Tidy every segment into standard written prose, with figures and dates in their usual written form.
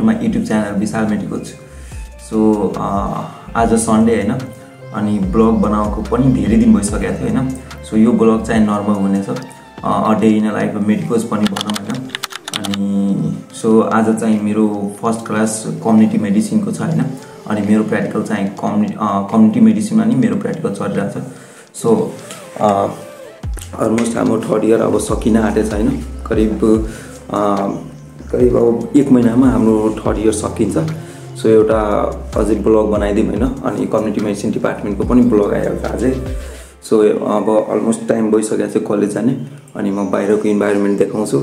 To my YouTube channel Vishal medicals. So आज Sunday हैन, अनि ब्लग बनाएको पनि धेरै दिन भइसकेको थियो हैन। सो यो ब्लग चाहिँ नर्मल हुनेछ, a day in life medicals पनि भनौँ हैन। अनि सो आज चाहिँ मेरो फर्स्ट क्लास कम्युनिटी मेडिसिनको छ हैन, अनि मेरो प्र्याक्टिकल चाहिँ कम्युनिटी मेडिसिनमा नि मेरो प्र्याक्टिकल चलिरहेछ। सो अलमोस्ट हाम्रो थर्ड इयर अब सकिन आँटेछ हैन, करिब अब 1 महिनामा हाम्रो थर्ड इयर सकिन्छ। सो एउटा अझै ब्लग बनाइदिउँ हैन, अनि कम्युनिटी मेडिसिन डिपार्टमेन्टको पनि ब्लग आइहाल्छ अझै। सो अब अलमोस्ट टाइम भइसकेको छ कलेज जाने, अनि म बाहिरको इन्भाइरोमेन्ट देखाउँछु।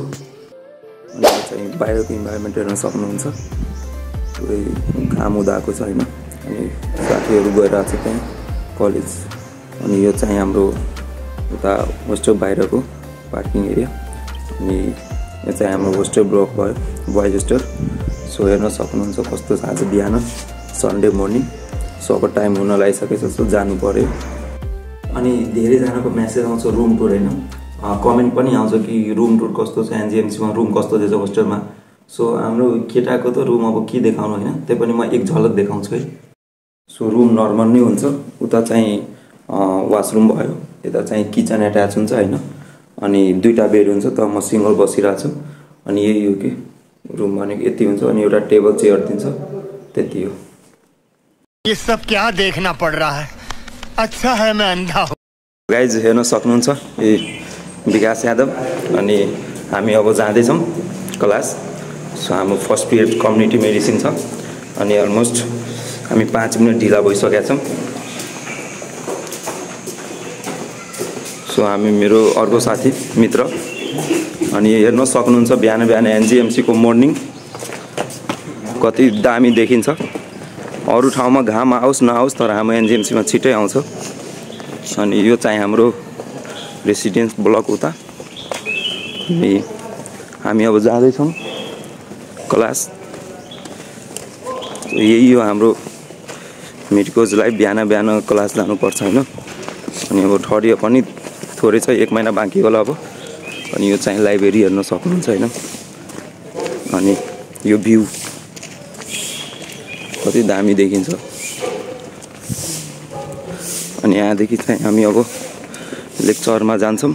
अनि चाहिँ बाहिरको इन्भाइरोमेन्ट हेर्न सक्नुहुन्छ, पुरै घाम उदाएको छ हैन, अनि साथीहरू गइरहेको छ त्यहाँ कलेज। अनि यो चाहिँ हाम्रो उता होस्टेल बाहिरको पार्किङ एरिया, अनि यो चाहिँ हाम्रो होस्टेल ब्लक भयो, बोइज होस्टेल। सो हेर्न सक्नुहुन्छ कस्तो छ आज बिहान सन्डे मर्निङ। सो अब टाइम हुन लागिसकेछ, सो जानु पर्यो। अनि धेरैजनाको म्यासेज आउँछ रुम टुर होइन, कमेन्ट पनि आउँछ कि रुम टुर कस्तो छ, एनजिएमसीमा रुम कस्तो दिएछ होस्टेलमा। सो हाम्रो केटाको त रुम अब के देखाउनु होइन, त्यही पनि म एक झलक देखाउँछु है। सो रुम नर्मल नै हुन्छ, उता चाहिँ वासरुम भयो, यता चाहिँ किचन एट्याच हुन्छ होइन, अनि 2टा बेड हुन्छ। त म सिङ्गल बसिरहेको छु, अनि यही हो कि रुम भनेको यति हुन्छ, अनि एउटा टेबल चेयर दिन्छ, त्यति हो। ये सब क्या देखना पड़ रहा है, अच्छा है मैं अंधा हूँ। गाइज हेर्न सक्नुहुन्छ ए विकास यादव, अनि हामी अब जाँदैछौँ क्लास। सो हाम्रो फर्स्ट पिरियड कम्युनिटी मेडिसिन छ, अनि अलमोस्ट हामी 5 मिनट ढिला भइसकेका छौँ। सो हामी मेरो अर्को साथी मित्र, अनि हेर्न सक्नुहुन्छ बिहान बिहान एनजिएमसीको मर्निङ कति दामी देखिन्छ। अरू ठाउँमा घाम आओस् नआओस्, तर हाम्रो एनजिएमसीमा छिटै आउँछ। अनि यो चाहिँ हाम्रो रेसिडेन्स ब्लक उता, अनि हामी अब जाँदैछौँ क्लास। यही हो हाम्रो मेडिकल्स लाइफ, बिहान बिहान क्लास जानुपर्छ होइन। अनि अब थर्ड इयर पनि थोरै छ, 1 महिना बाँकी होला अब। अनि यो चाहिँ लाइब्रेरी हेर्न सक्नुहुन्छ होइन, अनि यो भ्यू कति दामी देखिन्छ। अनि यहाँदेखि चाहिँ हामी अब लेक्चरमा जान्छौँ।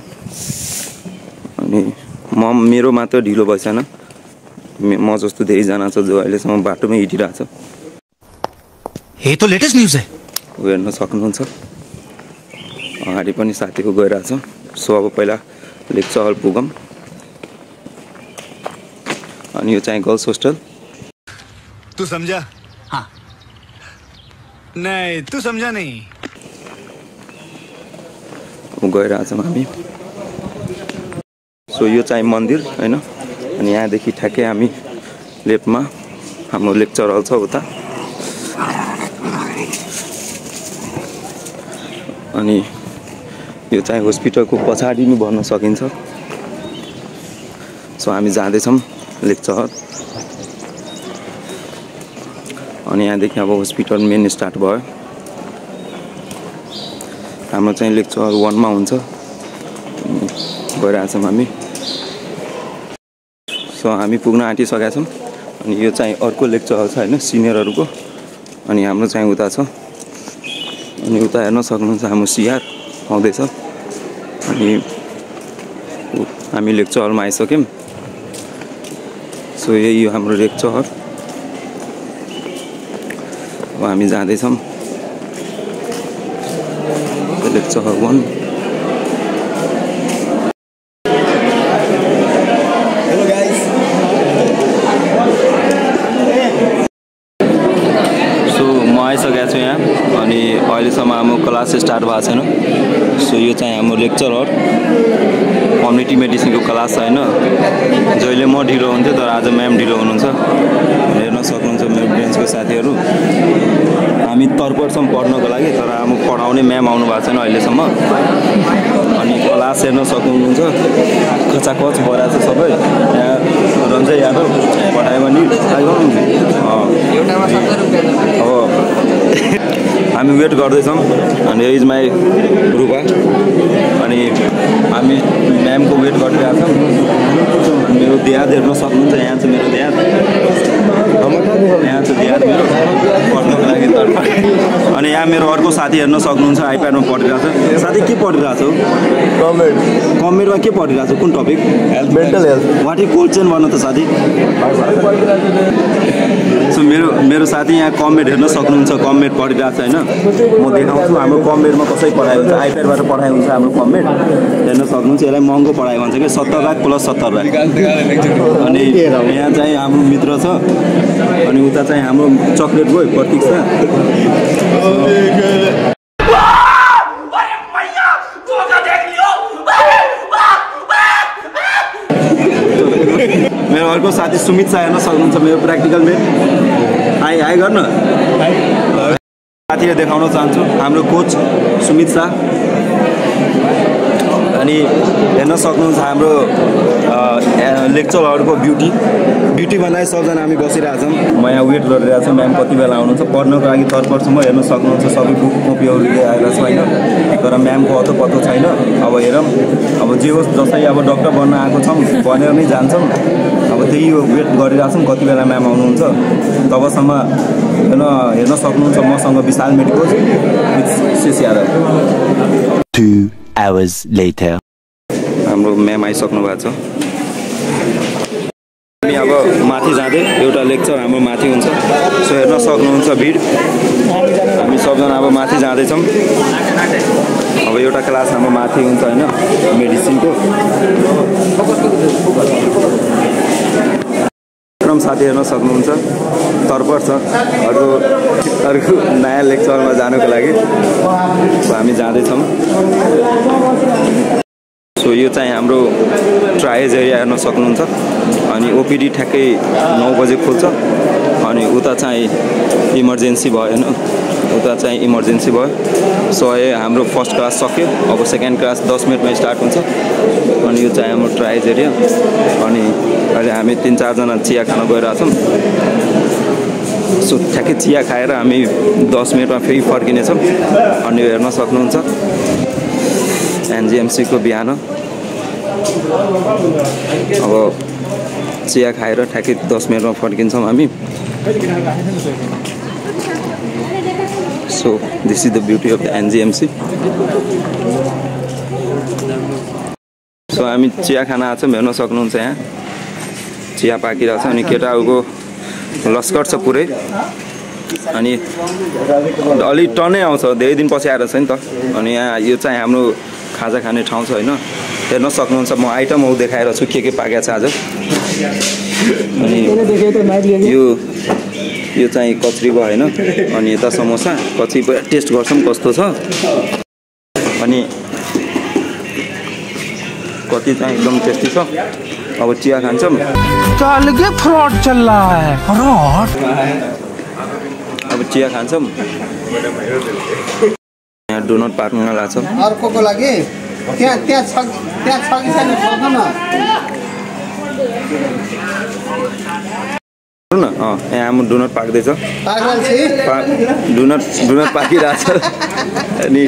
अनि मेरो मात्र ढिलो भइसकेन, म जस्तो धेरैजना छ जो अहिलेसम्म बाटोमै हिँडिरहेछ। ये तो लेटेस्ट न्यूज है, हेर्न सक्नुहुन्छ अगाडि पनि साथीको गइरहेछ। सो अब पहिला लेक्चर हल पुगौँ। अनि यो चाहिँ गर्ल्स होस्टल। तू समझा? हाँ नहीं, तू समझा नहीं। गइरहेछौँ हामी। सो यो चाहिँ मन्दिर होइन, अनि यहाँदेखि ठ्याक्कै हामी लेफ्टमा हाम्रो लेक्चर हल छ उता। अनि यो चाहिँ हस्पिटलको पछाडि नै भन्न सकिन्छ। सो हामी जाँदैछौँ लेक्चर हल, अनि यहाँदेखि अब हस्पिटल मेन स्टार्ट भयो। हाम्रो चाहिँ लेक्चर 1 मा हुन्छ, गइरहेछौँ हामी। सो हामी पुग्न आँटिसकेका छौँ। अनि यो चाहिँ अर्को लेक्चर हल छ होइन सिनियरहरूको, अनि हाम्रो चाहिँ उता छ। अनि उता हेर्न सक्नुहुन्छ हाम्रो सिआर आउँदैछ। अनि हामी लेक्चर हलमा आइसक्यौँ। सो यही हो हाम्रो लेक्चर हल। अब हामी जाँदैछौँ लेक्चर हल 1। आइसकेको छु यहाँ, अनि अहिलेसम्म हाम्रो क्लास स्टार्ट भएको छैन। सो यो चाहिँ हाम्रो लेक्चर हल, कम्युनिटी मेडिसिनको क्लास छ होइन। जहिले म ढिलो हुन्थ्यो, तर आज म्याम ढिलो हुनुहुन्छ। हेर्न सक्नुहुन्छ मेरो बेन्चको साथीहरू, हामी तर्पर्छौँ पढ्नको लागि, तर हाम्रो पढाउने म्याम आउनु भएको छैन अहिलेसम्म। अनि क्लास हेर्न सक्नुहुन्छ खचाखच भइरहेको छ सबै। यहाँ रञ्जय यादव पढायो भने अब हामी वेट गर्दैछौँ अनि इज माई रूपा अनि हामी म्यामको वेट गरिरहेको छौँ। मेरो देहात हेर्न सक्नुहुन्छ, यहाँ चाहिँ मेरो देहात, यहाँ चाहिँ देहात मेरो पढ्नको लागि तर्फ। अनि यहाँ मेरो अर्को साथी हेर्न सक्नुहुन्छ, आइप्याडमा पढिरहेको छ। साथी के पढिरहेको छौ? कमेडमा के पढिरहेको छ? कुन topic? Mental health. What is cold chain भन्नु त साथी। सो मेरो साथी यहाँ कमेड हेर्न सक्नुहुन्छ, कमेड पढिरहेको छ होइन। म देखाउँछु हाम्रो कमेडमा कसरी पढाइ हुन्छ, आइप्याडबाट पढाइ हुन्छ हाम्रो कमेड हेर्न सक्नुहुन्छ। यसलाई महँगो पढाइ भन्छ कि 70 लाख प्लस 70 लाख। अनि यहाँ चाहिँ हाम्रो मित्र छ अनि उता चाहिँ हाम्रो चक्लेट गयो प्रतीक्षा। मेरो अर्को साथी सुमित शाह हेर्न सक्नुहुन्छ, मेरो प्र्याक्टिकल मेट। हाई गर्न साथीहरू देखाउन चाहन्छु हाम्रो कोच सुमित शाह। अनि हेर्न सक्नुहुन्छ हाम्रो लेक्चरहरूको ब्युटी बनाए सबजना हामी बसिरहेछौँ। म यहाँ वेट गरिरहेको छु म्याम कति बेला आउनुहुन्छ। पढ्नको लागि तर्फसम्म हेर्न सक्नुहुन्छ, सबै बुक कपीहरू लिएर आएको छ होइन। तर म्यामको अतो पत्तो छैन। अब हेरौँ, अब जे होस्, जसै अब डक्टर बन्न आएको छौँ भनेर नै जान्छौँ। अब त्यही वेट गरिरहेछौँ कति बेला म्याम आउनुहुन्छ। तबसम्म हेर्न सक्नुहुन्छ मसँग Vishal medical with Yadav. 2 hours later. हाम्रो म्याम आइसक्नु भएको छ। हामी अब माथि जाँदै एउटा लेक्चर हाम्रो माथि हुन्छ। सो हेर्न सक्नुहुन्छ भिड। हामी सबजना अब माथि जाँदैछौँ। अब एउटा क्लास हाम्रो माथि हुन्छ होइन, मेडिसिनको। साथी हेर्न सक्नुहुन्छ, तर्पर छ अर्को नयाँ लेक्चरमा जानुको लागि। हामी जाँदैछौँ। सो यो चाहिँ हाम्रो ट्रायज एरिया हेर्न सक्नुहुन्छ। अनि ओपिडी ठ्याक्कै 9 बजे खोल्छ। अनि उता चाहिँ इमर्जेन्सी भयो होइन, उता चाहिँ इमर्जेन्सी भयो। सो हाम्रो फर्स्ट क्लास सक्यो। अब सेकेन्ड क्लास 10 मिनटमा स्टार्ट हुन्छ। अनि यो चाहिँ हाम्रो ट्रायज एरिया। अनि अहिले हामी 3-4 जना चिया खान गइरहेछौँ। सो ठ्याक्कै चिया खाएर हामी 10 मिनटमा फेरि फर्किनेछौँ। अनि यो हेर्न सक्नुहुन्छ एनजिएमसीको बिहान। अब चिया खाएर ठ्याक्कै 10 मिनटमा फर्किन्छौँ हामी। So this is the beauty of the NGMC. So हामी चिया खान आएको छौँ, हेर्न सक्नुहुन्छ यहाँ चिया पाकिरहेको छ। अनि केटाहरूको लस्कर छ पुरै। अनि अलि टनै आउँछ, धेरै दिन पछि आएर छ नि त। अनि यहाँ यो चाहिँ हाम्रो खाजा खाने ठाउँ छ होइन। हेर्न सक्नुहुन्छ म आइटमहरू देखाएर छु के पाकेको छ आज। अनि यो चाहिँ कचरी भयो होइन। अनि यता समोसा, कचरी टेस्ट गर्छौँ कस्तो छ। अनि कति चाहिँ एकदम टेस्टी छ। अब चिया खान्छौँ। अलगे फ्रॉड चल रहा है फ्रॉड। अब चिया खान्छौँ। यहाँ डोनट पार्न लाग्छ अर्कोको लागि। त्यहाँ छ कि छैन सोध्नु न। न यहाँ हाम्रो डोनट पाक्दैछ। डोनट पाकिरहेछ। अनि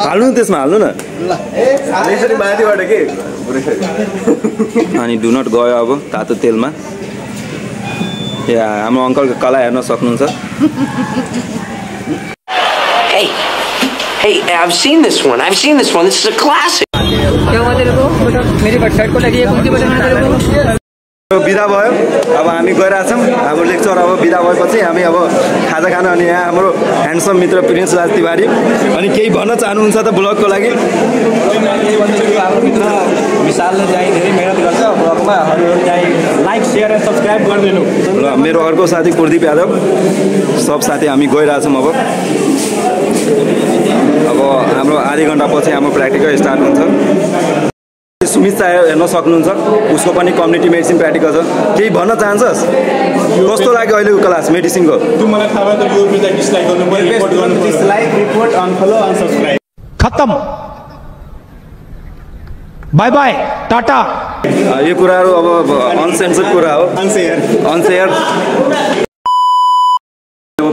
हाल्नु त्यसमा हाल्नु न। अनि डोनट गयो अब तातो तेलमा। यहाँ हाम्रो अङ्कलको कला हेर्न सक्नुहुन्छ। Hey, I've seen this one. This is a classic. क्या हुआ तेरे को? मेरी शर्ट को लगी है कौन सी बटन तेरे को? बिदा भयो। अब हामी गइरहेछौँ हाम्रो लेक्चर। अब बिदा भएपछि हामी अब खाजा खान। अनि यहाँ हाम्रो ह्यान्डसम मित्र प्रिन्स राज तिवारी। अनि केही भन्न चाहनुहुन्छ त ब्लगको लागि? विशालले चाहिँ धेरै मेहनत गर्छ ब्लगमा। लाइक सेयर र सब्सक्राइब गरिदिनु। ल मेरो अर्को साथी कुलदीप यादव। सब साथी हामी गइरहेछौँ। अब हाम्रो आधी घन्टा पछि हाम्रो प्र्याक्टिकल स्टार्ट हुन्छ। सुमित शाह हेर्न सक्नुहुन्छ, उसको पनि कम्युनिटी मेडिसिन प्र्याक्टिकल छ। केही भन्न चाहन्छस्? कस्तो लाग्यो अहिलेको क्लास मेडिसिनको? खत्म। बाय बाय टाटा। यो कुराहरू अब अनसेन्सर्ड कुरा हो, अनसेयर।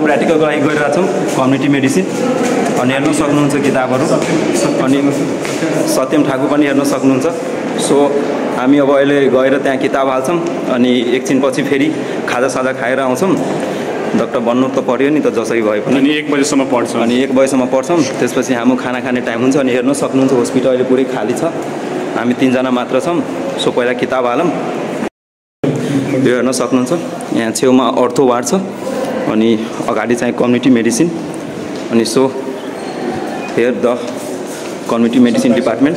प्र्याक्टिकलको लागि गरिरहेको छौँ कम्युनिटी मेडिसिन। अनि हेर्न सक्नुहुन्छ किताबहरू। अनि सत्यम ठाकुर पनि हेर्न सक्नुहुन्छ। सो हामी अब अहिले गएर त्यहाँ किताब हाल्छौँ अनि एकछिनपछि फेरि खाजासाजा खाएर आउँछौँ। डाक्टर बन्नु त पर्यो नि त जसरी भए पनि। अनि 1 बजेसम्म पढ्छौँ। अनि 1 बजेसम्म पढ्छौँ। त्यसपछि हाम्रो खाना खाने टाइम हुन्छ। अनि हेर्न सक्नुहुन्छ हस्पिटल अहिले पुरै खाली छ। हामी 3 जना मात्र छौँ। सो पहिला किताब हालौँ। यो हेर्न सक्नुहुन्छ यहाँ छेउमा अर्थो वार्ड छ अनि अगाडि चाहिँ कम्युनिटी मेडिसिन। अनि so here the community medicine department.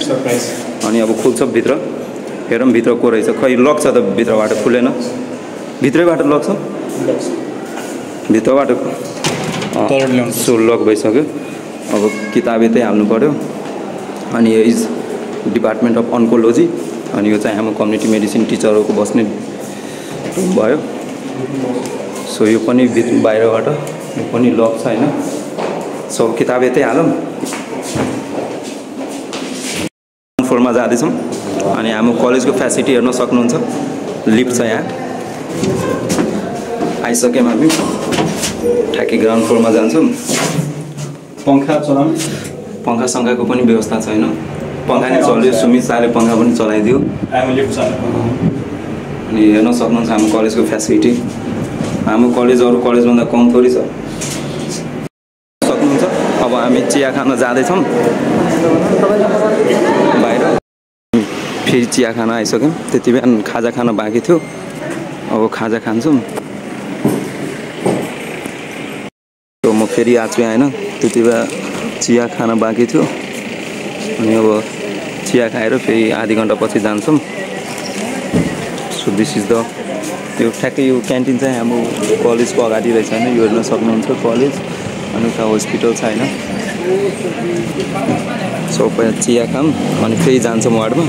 अनि अब खुल्छ भित्र। हेरौँ भित्र को रहेछ। खै लक छ त भित्रबाट खुलेन। भित्रैबाट लक छ। भित्रबाट सो लक भइसक्यो। अब किताब यतै हाल्नु पऱ्यो। अनि यो इज डिपार्टमेन्ट अफ अन्कोलोजी। अनि यो चाहिँ हाम्रो कम्युनिटी मेडिसिन टिचरहरूको बस्ने भयो। सो यो पनि बाहिरबाट यो पनि लक छ होइन। सो किताब यतै हालौँ। ग्राउन्ड फ्लोरमा जाँदैछौँ। अनि हाम्रो कलेजको फेसिलिटी हेर्न सक्नुहुन्छ। लिफ्ट छ यहाँ। आइसक्यौँ हामी। ठ्याक्कै ग्राउन्ड फ्लोरमा जान्छौँ। पङ्खा चलाउँ। पङ्खा सङ्खाको पनि व्यवस्था छैन। पङ्खा नै चल्यो। सुमित शाहले पङ्खा पनि चलाइदियो। अनि हेर्न सक्नुहुन्छ हाम्रो कलेजको फेसिलिटी। हाम्रो कलेज अरू कलेजभन्दा कम थोरै छ। सक्नुहुन्छ। अब हामी चिया खान जाँदैछौँ बाहिर। फेरि चिया खान आइसक्यौँ। त्यति बिहान खाजा खान बाँकी थियो। अब खाजा खान्छौँ। म फेरि आएको छु होइन। त्यति बेला चिया खान बाँकी थियो। अनि अब चिया खाएर फेरि आधी घन्टा पछि जान्छौँ। सो दिस इज द यो ठ्याक्कै यो क्यान्टिन चाहिँ हाम्रो कलेजको अगाडि रहेछ होइन। यो हेर्न सक्नुहुन्छ कलेज। अनि उता हस्पिटल छ होइन। सो पहिला चिया खाऊँ अनि फेरि जान्छौँ वार्डमा।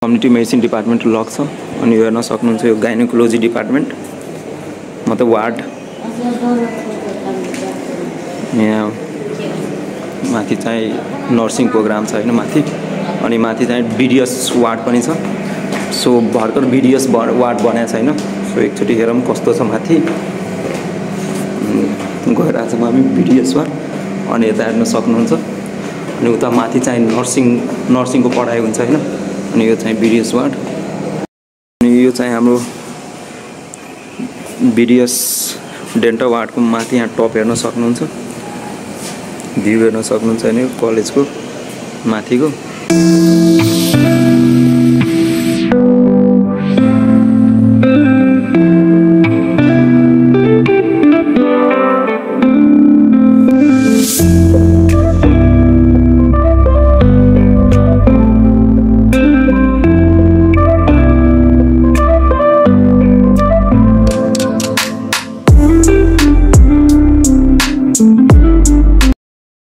कम्युनिटी मेडिसिन डिपार्टमेन्ट लक छ। अनि यो हेर्न सक्नुहुन्छ यो गाइनोकोलोजी डिपार्टमेन्ट मतलब वार्ड। यहाँ माथि चाहिँ नर्सिङ प्रोग्राम छ होइन माथि। अनि माथि चाहिँ बिडिएस वार्ड पनि छ। सो भर्खर बिडिएस वार्ड बनाएको छैन। सो एकचोटि हेरौँ कस्तो छ माथि। गइरहेको छौँ हामी बिडिएस वार्ड। अनि यता हेर्न सक्नुहुन्छ। अनि उता माथि चाहिँ नर्सिङको पढाइ हुन्छ होइन। अनि यो चाहिँ बिडिएस वार्ड। अनि यो चाहिँ हाम्रो बिडिएस डेन्टल वार्डको माथि यहाँ टप हेर्न सक्नुहुन्छ। भ्यू हेर्न सक्नुहुन्छ नि कलेजको माथिको।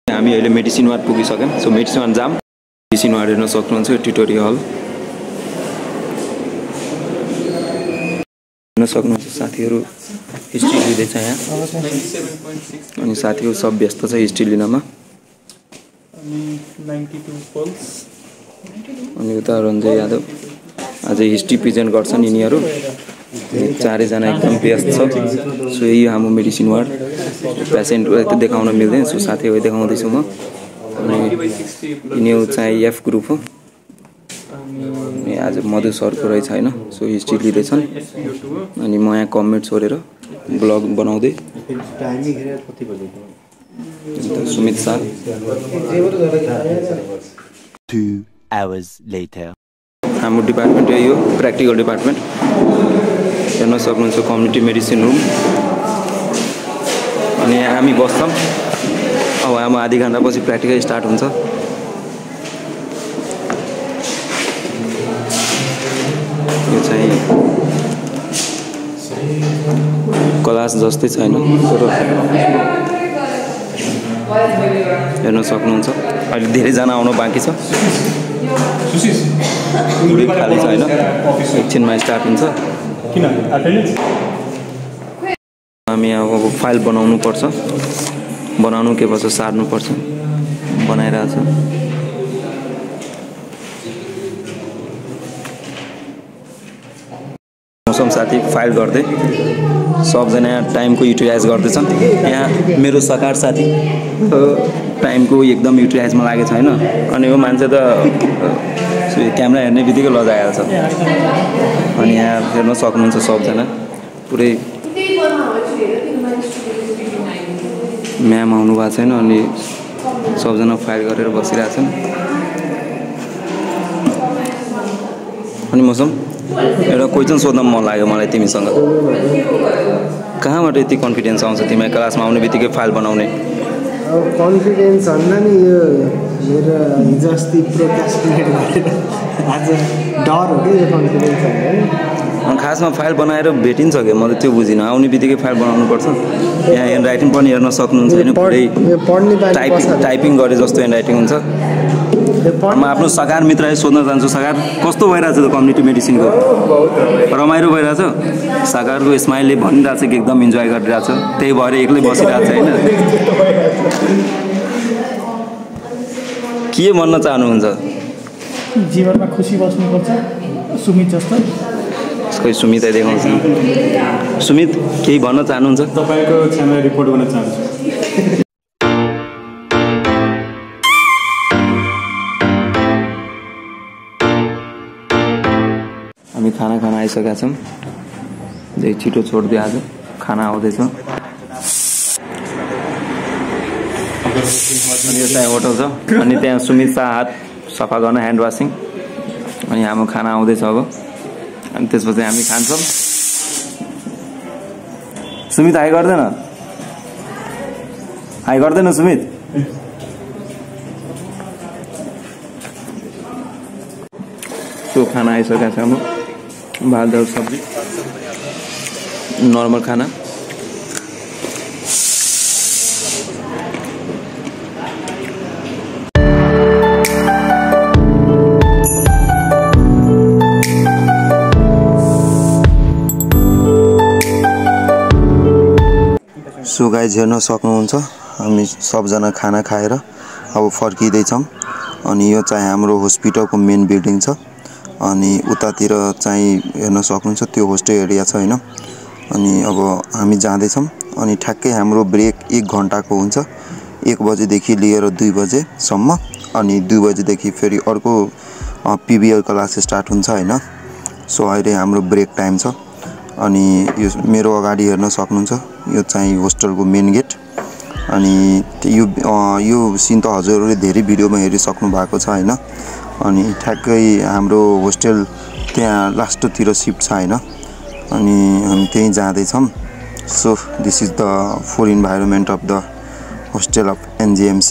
हामी अहिले मेडिसिन वार्ड पुगिसक्यौँ। सो मेडिसिन वार्ड जाम। मेडिसिन वार्ड हेर्न सक्नुहुन्छ ट्युटोरियल हल हेर्न सक्नुहुन्छ। साथीहरू हिस्ट्री लिँदैछ यहाँ। अनि साथीहरू सब व्यस्त छ हिस्ट्री लिनमा। अनि उता रञ्जय यादव अझै हिस्ट्री प्रेजेन्ट गर्छन् यिनीहरू। 4 जना एकदम व्यस्त छ। सो यही हाम्रो मेडिसिन वार्ड। पेसेन्ट त देखाउन मिल्दैन। सो साथीहरू देखाउँदैछु म। अनि यिनीहरू चाहिँ एफ ग्रुप हो। अनि आज मधु सरको रहेछ होइन। सो हिस्ट्री लिँदैछन्। अनि म यहाँ कमेन्ट छोडेर ब्लग बनाउँदै। सुमित शाह। 2 hours later. हाम्रो डिपार्टमेन्ट यही हो प्र्याक्टिकल डिपार्टमेन्ट। हेर्न सक्नुहुन्छ कम्युनिटी मेडिसिन रुम। अनि यहाँ हामी बस्छौँ। अब हाम्रो आधी घन्टापछि प्र्याक्टिकल स्टार्ट हुन्छ। यो चाहिँ क्लास जस्तै छैन तर हेर्न सक्नुहुन्छ। अहिले धेरैजना आउनु बाँकी छ। पुरै खाली छ होइन। एकछिनमा स्टार्ट हुन्छ। हामी अब फाइल बनाउनु पर्छ। बनाउनु के भन्छ सार्नु पर्छ। बनाइरहेछ। मौसम साथी फाइल गर्दै सबजना टाइमको युटिलाइज गर्दैछन्। यहाँ मेरो सकार साथी टाइमको एकदम युटिलाइजमा लागेको छैन अनि यो मान्छे त क्यामेरा हेर्ने बित्तिकै लजाइहाल्छ। अनि यहाँ हेर्न सक्नुहुन्छ सबजना पुरै म्याम आउनु भएको छैन अनि सबजना फाइल गरेर बसिरहेछन्। अनि मौसम एउटा क्वेसन सोध्न मन लाग्यो मलाई तिमीसँग, कहाँबाट यति कन्फिडेन्स आउँछ तिमी क्लासमा आउने बित्तिकै फाइल बनाउने? कन्फिडेन्स भन्दा नि यो मेरो हिजो अस्ति प्रोक्रास्टिनेट गरेर आज डर हो कि यो कन्फिडेन्स होइन। खासमा फाइल बनाएर भेटिन्छ क्या, मैले त्यो बुझिनँ। आउने बित्तिकै फाइल बनाउनु पर्छ। यहाँ ह्यान्ड राइटिङ पनि हेर्न सक्नुहुन्छ होइन, पुरै टाइपिङ गरे जस्तो ह्यान्ड राइटिङ हुन्छ। म आफ्नो सकार मित्रलाई सोध्न चाहन्छु, सकार कस्तो भइरहेछ त कम्युनिटी मेडिसिनको? रमाइलो भइरहेछ? सकारको स्माइलले भनिरहेछ कि एकदम इन्जोय गरिरहेछ, त्यही भएर एक्लै बसिरहेछ होइन? के भन्न चाहनुहुन्छ? जीवनमा खुसी बस्नुपर्छ सुमित जस्तो। खै सुमित देखाउँछ। सुमित केही भन्न चाहनुहुन्छ? तपाईँको च्यानल रिपोर्ट गर्न चाहन्छु। हामी खाना खान आइसकेका छौँ। धेरै छिटो छोडिदियो आज, खाना आउँदैछ। अनि यो चाहिँ होटल छ अनि त्यहाँ सुमित शाह हात सफा गर्न ह्यान्ड वासिङ। अनि हाम्रो खाना आउँदैछ अब, अनि त्यसपछि हामी खान्छौँ। सुमित हाई गर्दैन? हाई गर्दैन सुमित? सो खाना आइसकेका छ हाम्रो, भात दाल सब्जी नर्मल खाना। सो गाइज हेर्न सक्नुहुन्छ हामी सबजना खाना खाएर अब फर्किँदैछौँ। अनि यो चाहिँ हाम्रो हस्पिटलको मेन बिल्डिङ छ अनि उतातिर चाहिँ हेर्न सक्नुहुन्छ त्यो होस्टेल एरिया छ होइन। अनि अब हामी जाँदैछौँ अनि ठ्याक्कै हाम्रो ब्रेक 1 घन्टाको हुन्छ, 1 बजेदेखि लिएर 2 बजेसम्म। अनि 2 बजेदेखि फेरि अर्को PBL क्लास स्टार्ट हुन्छ होइन। सो अहिले हाम्रो ब्रेक टाइम छ। अनि यो मेरो अगाडि हेर्न सक्नुहुन्छ यो चाहिँ होस्टेलको मेन गेट। अनि यो सिन त हजुरहरूले धेरै भिडियोमा हेरिसक्नु भएको छ होइन। अनि ठ्याक्कै हाम्रो होस्टेल त्यहाँ लास्टतिर सिफ्ट छ होइन। अनि हामी त्यहीँ जाँदैछौँ। So this is the full environment of the hostel of NJMC।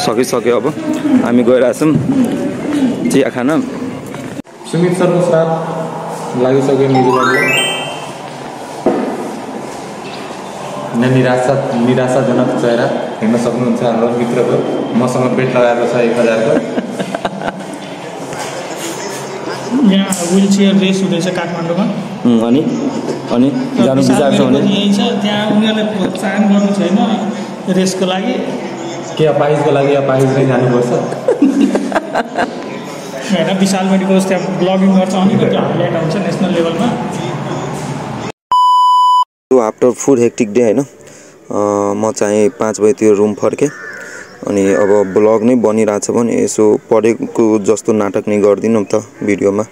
सकिसक्यो अब हामी गइरहेछौँ चिया खान। सुमित सरको साथ लागिसक्यो न्युजिल्यान्डलाई। निराशाजनक चेहरा हेर्न सक्नुहुन्छ हाम्रो मित्रको। मसँग बेट लगाएको छ 1000 को। यहाँ व्हील चेयर रेस हुँदैछ काठमाडौँमा। अनि जानु विचार छ भने यही छ, त्यहाँ उनीहरूले प्रोत्साहन गर्नु छैन रेसको लागि। के अपाहिजको लागि अपाहिज नै जानुपर्छ होइन। विशाल मेडिकल्स त्यहाँ ब्लगिङ गर्छ अनि मात्रै हाइलाइट आउँछ नेसनल लेभलमा। आफ्टर फुल हेक्टिक डे होइन, म चाहिँ 5 बजेतिर रुम फर्केँ। अनि अब ब्लग नै बनिरहेछ भने यसो पढेको जस्तो नाटक नै गरिदिनु त भिडियोमा।